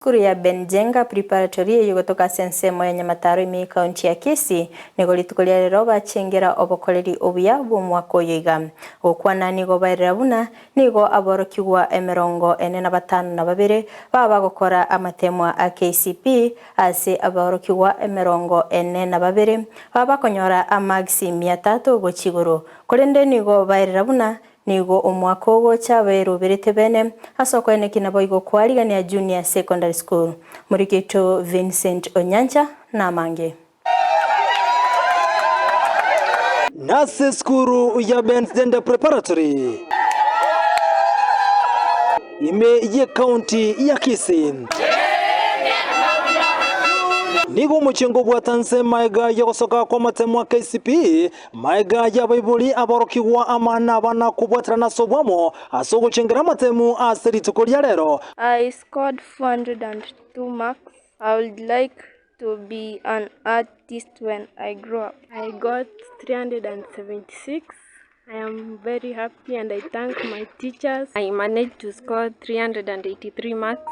Esukuru ya Benjenga Preparatory eyio egotoka ase ensemo ya Nyamataro ime y'Ekaunti ya Kisii nigo rituko ria rero bachengera obokoreri obuya bw'omwaka oyo iga. Gokwana nigo baerera buna nigo aborokigwa emerongo ene na batano na babere baba bagokora amatemwa a KCPE ase aborokigwa emerongo ene na babere baba bakonyora amagisi mia tato gochia igoro. Korende nigo baerera buna Nigo omwaka ogocha baeroberete bene ase okoenekia naboigo koarigania Junior Secondary School. Moriki oito Vincent Onyancha namange. Nase esukuru ya Ben's Gender Preparatory ime y'ecounty ya Kisii. Nigo omochengo obwate nse magega y'ogosoka kw'amatemo a KCPE Magega y'abaibori aborokigwa ama nabana kobwaterana ase oboamo ase ogochengera amatemu ase rituko ria rero. I scored 402 marks. I would like to be an artist when I grow up. I got 376. I am very happy and I thank my teachers. I managed to score 383 marks.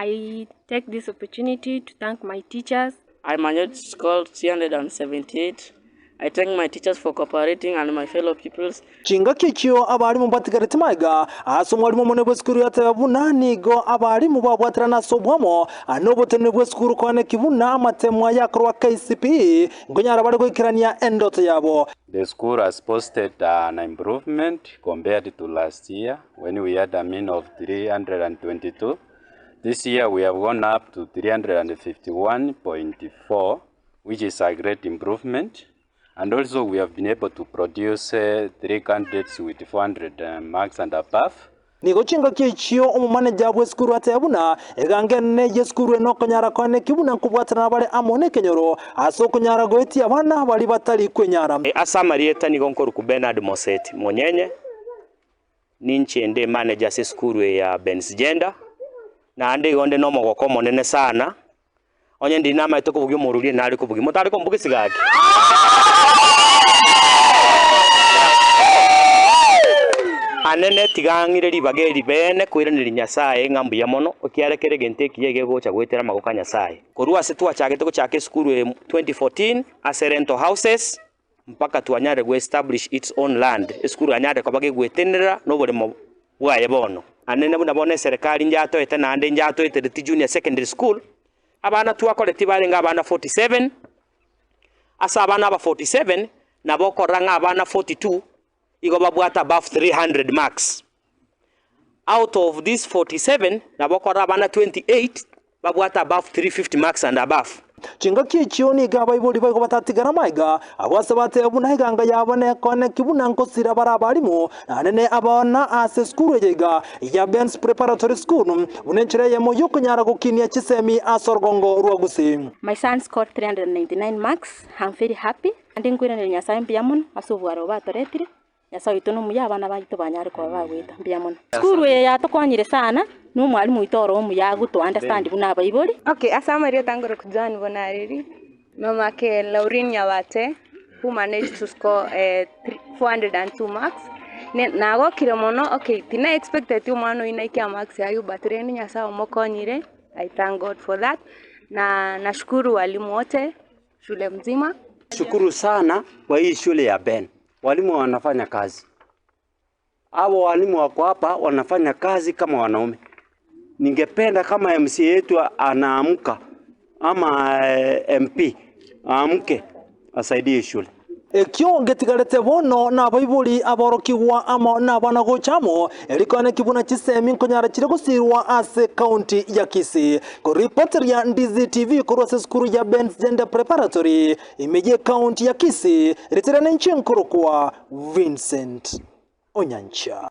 I take this opportunity to thank my teachers. I managed to score 378. I thank my teachers for cooperating and my fellow pupils. Chingaki echio abalimu mbatigarete magega ase omwalimu omonene bw'esukuru yateba buna nigo abalimu babwaterana ase obwamo na oboteneneri bw'esukuru koaneki buna amatemwa yakorwa KCPE nkonyara bare goikerania endoto yabo. The school has posted an improvement compared to last year when we had a mean of 322. This year we have gone up to 351.4 which is a great improvement and also we have been able to produce 3 candidates with 400 marks and above. Nigo chingaki echio omomaneja bw'esukuru ateba buna egango enene y'esukuru eye nokonyara koaneki buna nkobwatana bare amo nekenyoro ase okonyara goetia abana baria batari kwenyara. Ase amarieta nigo nkorokwa Bernard Moseti Monyenye, Ninche inde manager ase esukuru eye ya Ben's Gender, naende igo nde nomogoko omonene sana, onye ndiri namaete kobugia omoruri nare kobugia, motare kombugia gaki? Anene tiga ng'ire ribaga eri beene koiraneria Nyasaye ng'a mbuya mono, ekiagera kera egento ekiya egegocha goetera amaboko a Nyasaye. Korwa ase twachagete gochaka esukuru eye 2014 ase rental houses, mpaka twanyare go establish its own land, esukuru yanyare koba gegwetenenera noboremo bwaye bono. Anene buna bono eserekari njatoete naende njatoetereti junior secondary school, abana twakoreti barenge abana 47, ase abana aba 47 nabo okorora ng'a abana 42 igo babwate above 300 marks. Out of these 47 nabo okorora abana 28 babwate above 350 marks and above. Chingaki echio nigo abaibori baigo batatigara amaiga, abwo ase bateba buna eganga yabo nekoneki buna nkosira bare abalimu, naende ne abana ase esukuru eye iga ya Ben's Preparatory School, buna enchera eyemo y'okonyara gokinia chisemi ase orogongo rwa Gusii. My son scored 399 marks, I'm very happy, naende nkoiraneria Nyasaye mbuya mono ase obwaro obo atoretire. Nyasae oito nomuya, abana baito banyare koba bagoeta. Mbuya mono. Esukuru eye yatokonyire sana, na omwalimu oito ore omuya agoto understand buna abaibori. Okay, ase amarieta ngoroku Joan Bonareri, mamake Laureen Nyabate who managed to score 402 marks, ne nagokire mono okay tina expecteti omwana oyio naike amarks aywo but rende Nyasaye omokonyire, I thank God for that, na nashukuru walimu wote shule mzima. Shukuru sana kwa hii shule ya Ben. Walimu wanafanya kazi. Hawa walimu wako hapa wanafanya kazi kama wanaume. Ningependa kama MCA yetu anaamka ama MP aamke asaidie shule. Ekio ngetigarete bono nabaibori aborokigwa amo nabana gocha amo, erikwaneki buna chisemi nkonyara chire gosirwa ase county ya Kisii. Koripoteria Ndizi TV korwa ase esukuru ya Ben's Gender Preparatory, Ime y'Ekaunti ya Kisii, ritere ninche nkorokwa Vincent Onyancha.